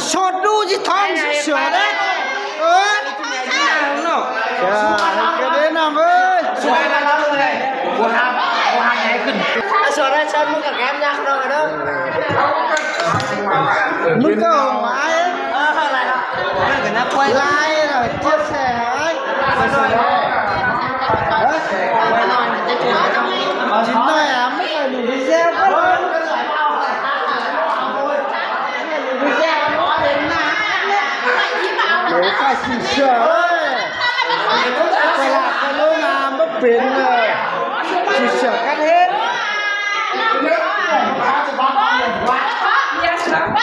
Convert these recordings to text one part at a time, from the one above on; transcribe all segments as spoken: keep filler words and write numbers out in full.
Sốt đu chứ thon chứ sửa đấy. Ơ. Chà, cái đấy nằm ơi. Sửa đấy, sốt mưng cả kém nhá, không đâu đó. Mưng cả hồng ngoái ấy. Like rồi chia sẻ ấy. Hả? Chính nói à, mới phải đủ video. Nếu phải chỉnh sửa ấy. Phải là cái lỗi mà bất biến rồi. Chỉnh sửa cắt hết.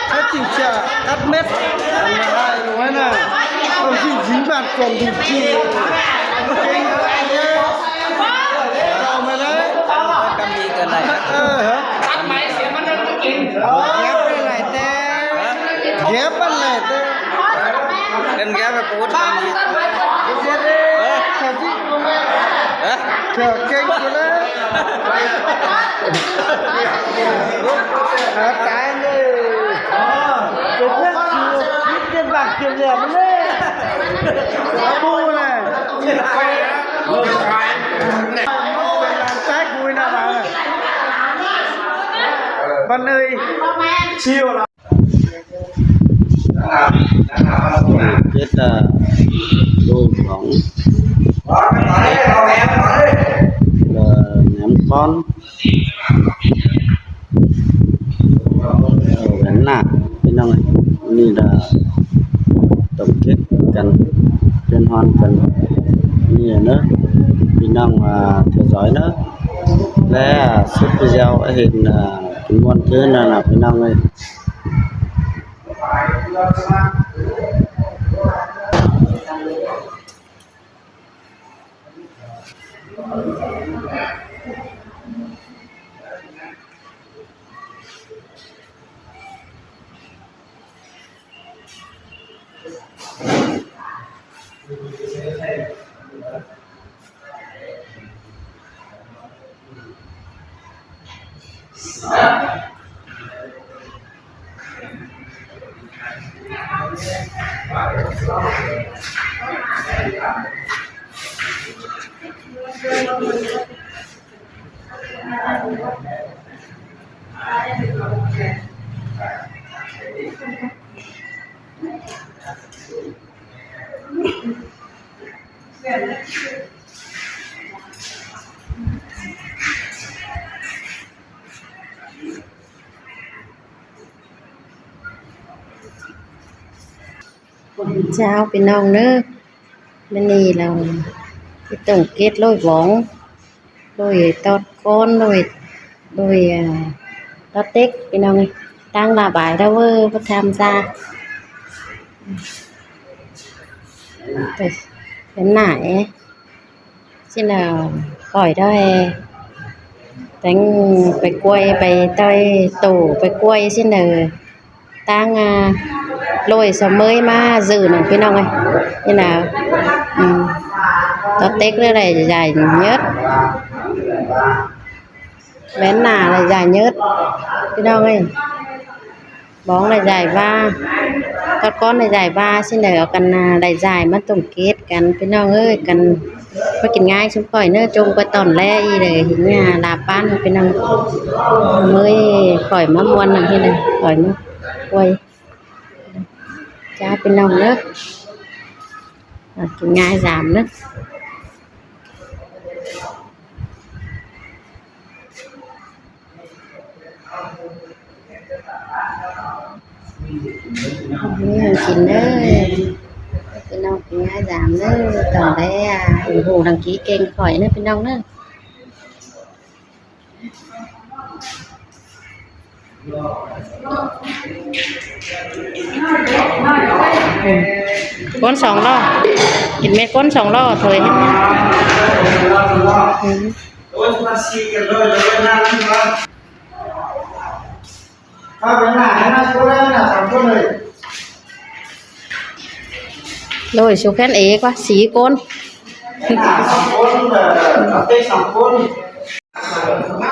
Cắt chỉnh sửa, cắt mết. Hai đúng thế nào? Ông xin dính bàn còn đủ chi. Ông kinh cái đấy. Ông mà đấy. Cắt đi cái này. Ờ, hả? Cắt máy xíu mà nó không kinh. Ghép cái này thế. Ghép cái này thế. Đừng ghép với cú. Hả? Hả? Kẹo kinh của nó. Hả, cái này. Cái nước chùa, cái bảng kiểm điểm đấy. Nó bu này. Làm trái cùi nào mà. Văn ơi. Siêu lắm. Kết, à, đôi bóng. Là ném con. Ở Việt Nam, cái năm này, mình đã tổng kết cần, liên hoan cần, nhiều nữa. Cái năm, à, theo dõi nữa. Lẽ, à, sút video, à, hình, à, cái môn thế nào là cái năm này. Chào พี่น้อง เด้อ มื้อนี้เราจะต้องเก็บโรยหวอง โรยตอดก้อน โรย โรย เอ่อ ตอดเต็ก พี่น้องเอ้ย ตั้งระบายแล้วเว้อ บ่ทำซะ ไป เป็นไหน Xin là khỏi đó hè. Tánh phải quay, phải tơi tổ, phải quay xin là tăng, à, lôi sao mới mà dự nè, พี่น้อง ơi. Như là, ừ, tọt Tết nữa là dài nhất. Bén nả là dài nhất, พี่น้อง ơi. Bóng là giải ba, các con là giải ba, xin đợi ở cần, à, đại giải mà tổng kết cần, พี่น้อง ơi, cần có kinh ngại chúng khỏi nữa, chung coi tỏn lẽ y để hình nhà là bán, พี่น้อง mới khỏi mà muôn là thế này, khỏi mà quay. Chào พี่น้อง nữa. À, kinh ngại giảm nữa. Ăn xin đấy. พี่น้อง kinh ngại giảm đấy. Tổng đấy, à, ủng hộ đăng ký kênh khỏi nữa, พี่น้อง nữa. Con sóng lo. Nhìn mẹ con sóng lo thôi. Ừ. Rồi, số khen ế quá, xí con.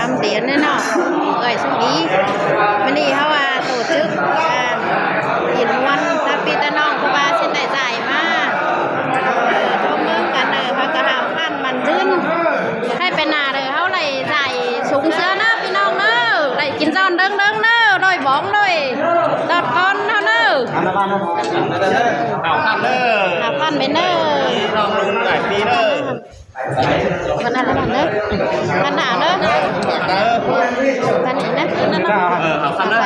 Ám tiến ꞌnị ꞌnọ. Ơi, sung đi. Mưa ꞌnị ꞌháu ꞌva tổ chức, à, hiến muôn ta pi ta ꞌnọng ꞌcọ ꞌva ꞌsịn đảy giải ꞌmá. Ờ, ꞌtố ꞌmướng căn, ờ, ꞌháu ꞌcọ hảo ꞌphắn mẳn dưn. Khay ꞌpứng ꞌnạ đảy ꞌháu đảy giải sung ꞌsứa ꞌnớ ꞌpi ꞌnọng ꞌnớ. Đảy kin ꞌdọn ꞌlớng ꞌlớng ꞌnớ. Đôi bóng đôi. ꞌDọn con ꞌnớ ꞌnớ. Hảo ꞌphắn ꞌnớ. Hảo ꞌphắn ꞌmá ꞌnớ. Giải pi ꞌnớ. Căn ꞌnạ ꞌnớ. Căn ꞌnạ ꞌnớ. Căn ꞌnị ꞌnớ. Căn ꞌnạ ꞌnớ. Ờ, hảo ꞌphắn ꞌnớ.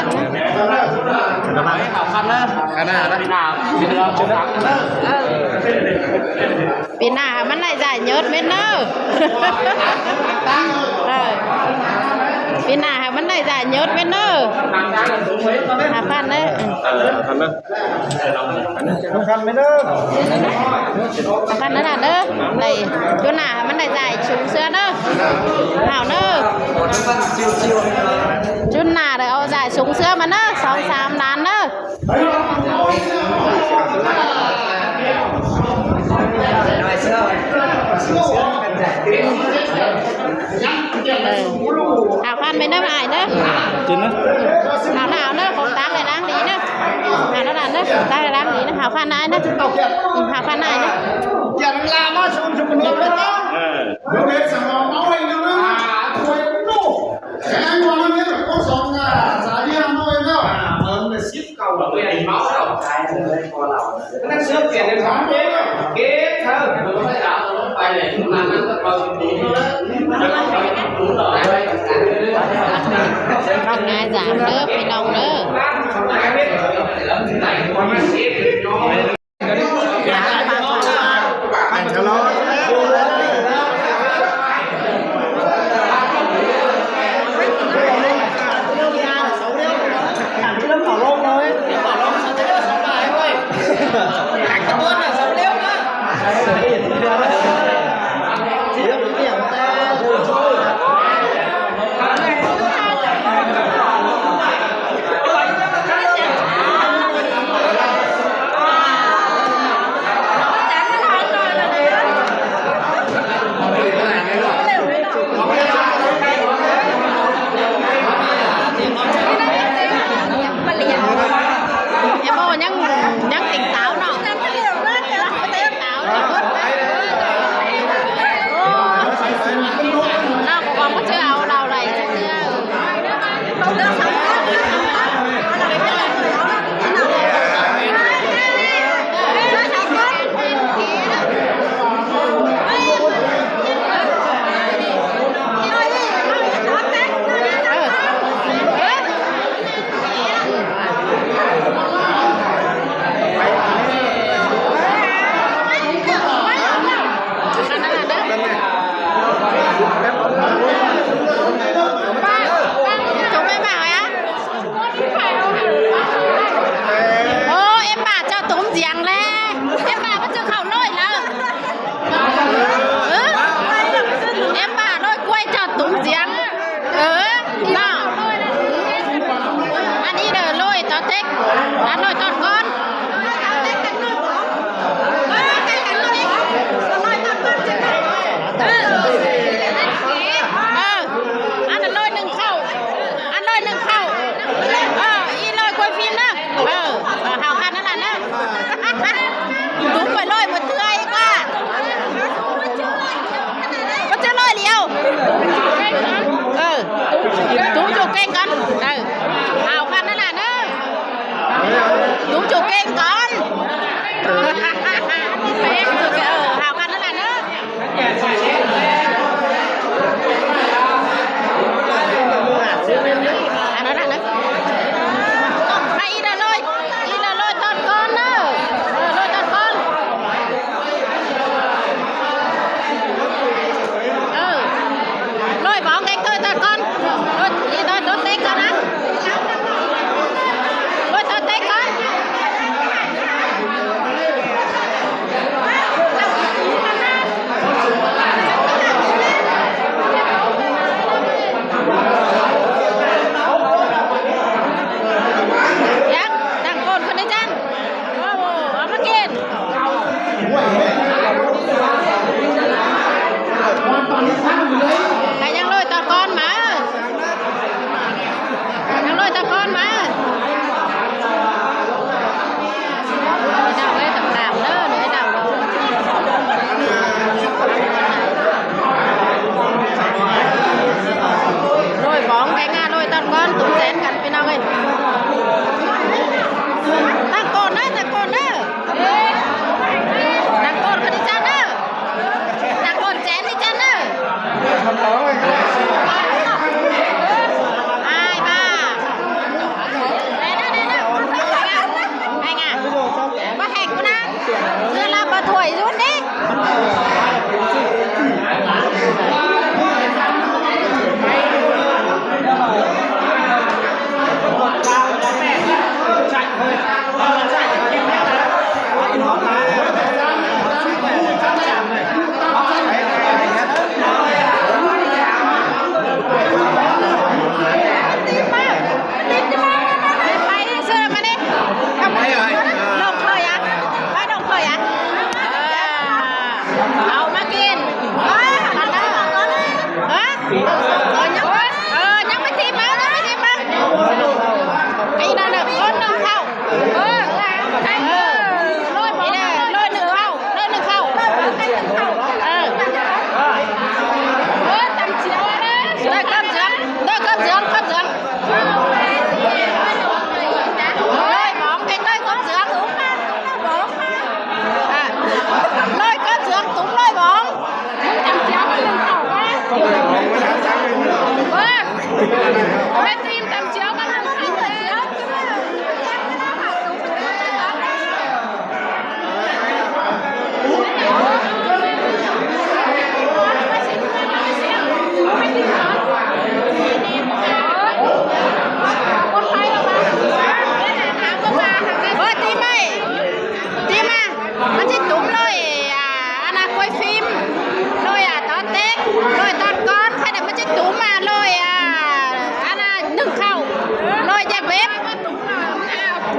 Hảo ꞌphắn ꞌnớ. Căn ꞌnạ ꞌnớ. Ờ. Pi ꞌnạ hảư ꞌmắn đảy giải nhất ꞌmết ꞌnớ. Ờ. Pi ꞌnạ hảư ꞌmắn đảy giải nhất ꞌmết ꞌnớ. Hảo ꞌphắn ꞌnớ. Ờ, hảo ꞌphắn ꞌnớ. Hảo ꞌphắn ꞌnớ ꞌnạ ꞌnớ. Đảy, ꞌchu ꞌnạ ꞌmắn đảy giải sung ꞌsứa ꞌnớ. Hảo ꞌnớ. ꞌChu ꞌnạ đảy au giải sung ꞌsứa ꞌmá ꞌnớ. Song sam ꞌnán ꞌnớ. Ờ. Hảo ꞌphắn ꞌmá ꞌnớ ải ꞌnớ. Chính ꞌnớ. Hảo ꞌnạ ꞌnớ, cộng tác đảy đáng đi ꞌnớ. Hảo ꞌnạ ꞌnớ, cộng tác đảy đáng đi ꞌnớ. Hảo ꞌphắn ải ꞌnớ. Ừ, hảo ꞌphắn ải ꞌnớ. Ờ. Bác Ngãi dáng đớ, phi ꞌnọng đớ. Em ơi, ꞌnhắng, ꞌnhắng tỉnh táo ꞌnọ. Tỉnh táo ꞌnọ. Ôi, ꞌnọ ꞌcọ ꞌcọ ꞌmá ꞌchớ au đaư đảy. Ôi, ép ꞌpạ ꞌchọ tủm ꞌdiếng ꞌlẹ. Ép ꞌpạ ꞌmá ꞌchớ khảu ꞌlội ꞌnớ. Ơ? Ép ꞌpạ ꞌlội ꞌquái ꞌchọ tủm ꞌdiếng. Ơ, ꞌnọ. Ăn ꞌnị đaư ꞌlội ꞌtọ tếc. Ăn ꞌlội ꞌtọn ꞌcón. Ơ, ăn ꞌlội ꞌnưng khảu. Ăn ꞌlội ꞌnưng khảu. Ơ, ꞌnị ꞌlội ꞌquái phim ꞌnớ. Ơ, ơ, hao khăn ꞌnớ ꞌla ꞌnớ. Tủm ꞌpưa ꞌlội ꞌmá ꞌtưa ꞌnị ꞌquá. ꞌMá ꞌchớ ꞌlội điêu. Ơ, tủm ꞌchu ꞌkêng ꞌcón. Ơ, hao khăn ꞌnớ ꞌla ꞌnớ. Tủm ꞌchu ꞌkêng ꞌcón. Ơ, hao khăn ꞌnớ ꞌla ꞌnớ. Ăn ꞌnớ ꞌla ꞌnớ. Hảư ꞌnị đaư ꞌlội, ꞌnị đaư ꞌlội ꞌtọn ꞌcón ꞌnớ. Ơ, ꞌlội ꞌtọn ꞌcón. Ơ, ꞌlội bóng cái ꞌtoi ꞌtọn ꞌcón. ꞌLội, ꞌnị ꞌtoi ꞌtọn tếc ꞌcón ꞌnớ. ꞌLội ꞌtọn tếc ꞌcón.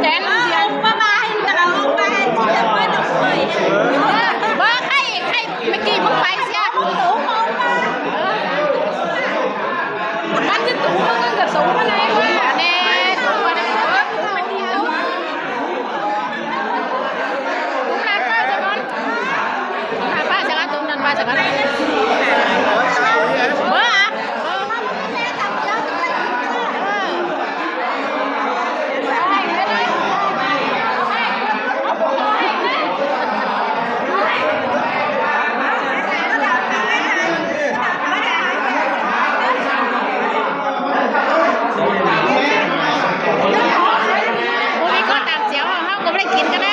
Bác ơi, khai, khai, mẹ kì mông phải xe. Bác cứ tủ mông, cứ tủ mông này. Nè, tủ mông này. Tủ mông này. Ôi, có tạp chéo, không có phải kín cái đấy.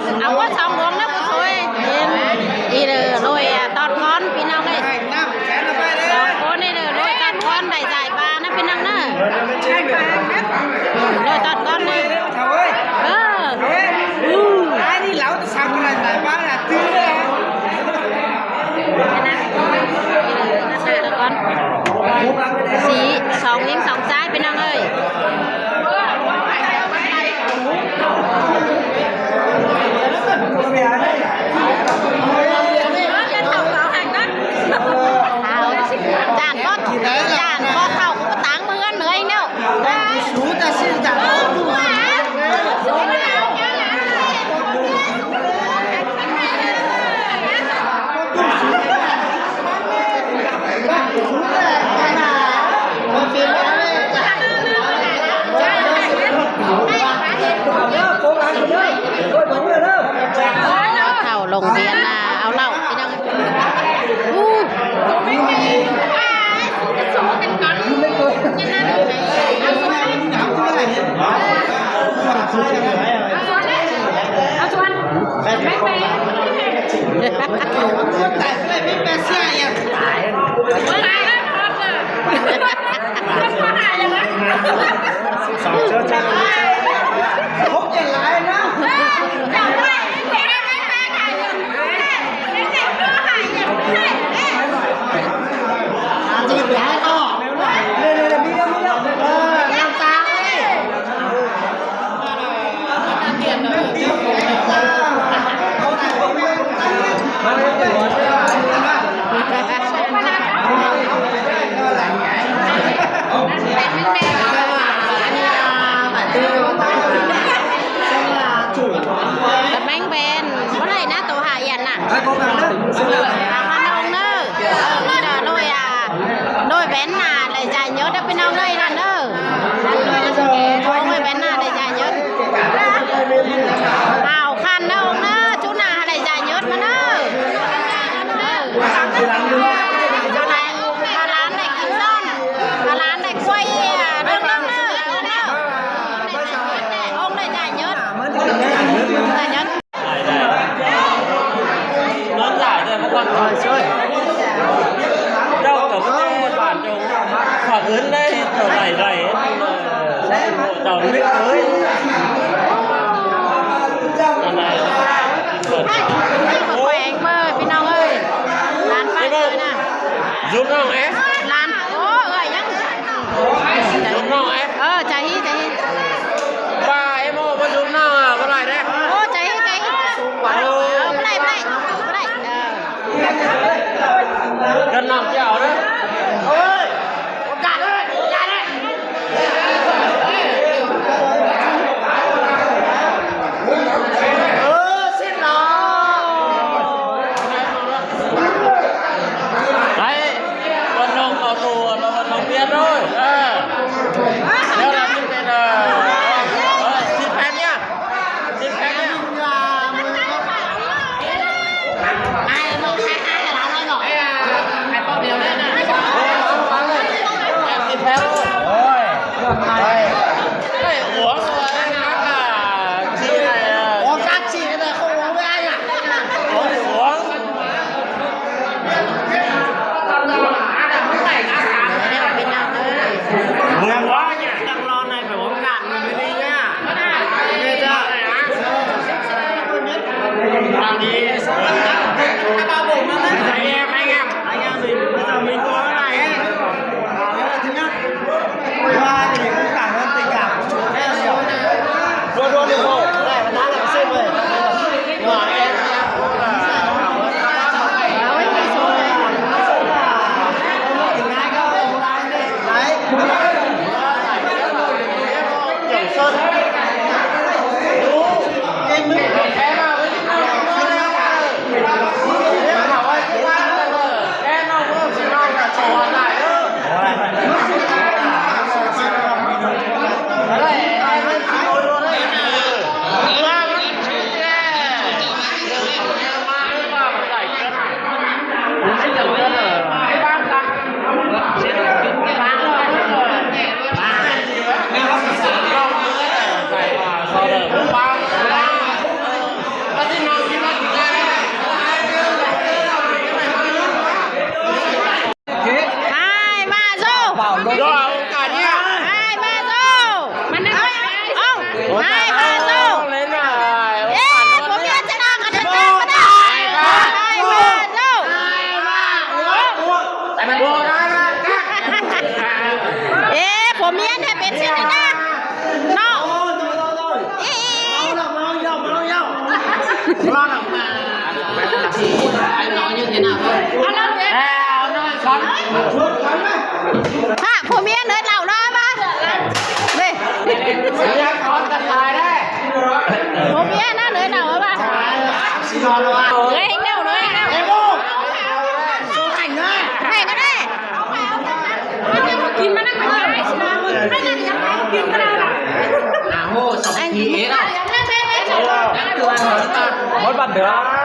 Xin, áo quần song luống đó, cô thôi. Yên, đi rồi, lôi, à, tọt con, phi nông đây. Song con đi rồi, lôi tọt con, đảy giải ba, nó phi nông đó. Lôi tọt con đi. Ờ. Ừ. Ai đi lẩu, tao sắm cái này giải ba là tư đấy. Con. Sì, song inh song ꞌchái, phi nông ơi. Chản bót, chản bót thảu cũng táng mưa người nữa. Thảu lông viên, à, áo lậu, phi nông. Tơm ꞌmếng ꞌvén, báu đảy ꞌná tô hả yến ꞌná. Hả ꞌnọng ꞌnớ. Đi đa ꞌlội, à, ꞌlội ꞌvén ꞌná đảy giải nhất đó phi nông ơi ꞌnớ. Ôi, ꞌvén ꞌná đảy giải nhất. Hảo khăn ꞌnớ ꞌnọng ꞌnớ, ꞌchu ꞌná đảy giải nhất ꞌmá ꞌnớ. Ơ. Hả ꞌlán, hả ꞌlán đảy kinh doanh. Hả ꞌlán đảy quay, à, đăng đăng ꞌnớ. Ông đảy giải nhất. Giải nhất. Đơn giản thôi, không quan trọng. Đâu có cái bản đồ phản ứng đấy, tờ đảy đảy ấy, thì là tàu nước mới. Khỏe anh ơi, phi nông ơi. Lán phải rồi nè. Dùm ꞌnọng ế. Lán, ô, ơi, nhá. Dùm ꞌnọng ế. Ơ, chả hí, chả hí. Ba em ơi, báu dùm ꞌnọng à, báu đảy đấy. Ô, chả hí, chả hí. Ơ, báu đảy, báu đảy, báu đảy. Ơ. Gần lòng chèo đấy. Ôi, cạn đấy, cạn đấy. Ơ, xin lỗi. Đấy, vận động cầu thủ là vận động viên thôi. Ờ. Theo là xin phép, ờ, ờ, xin phép nhá. Xin phép nhá. Mốt ꞌvặn đa.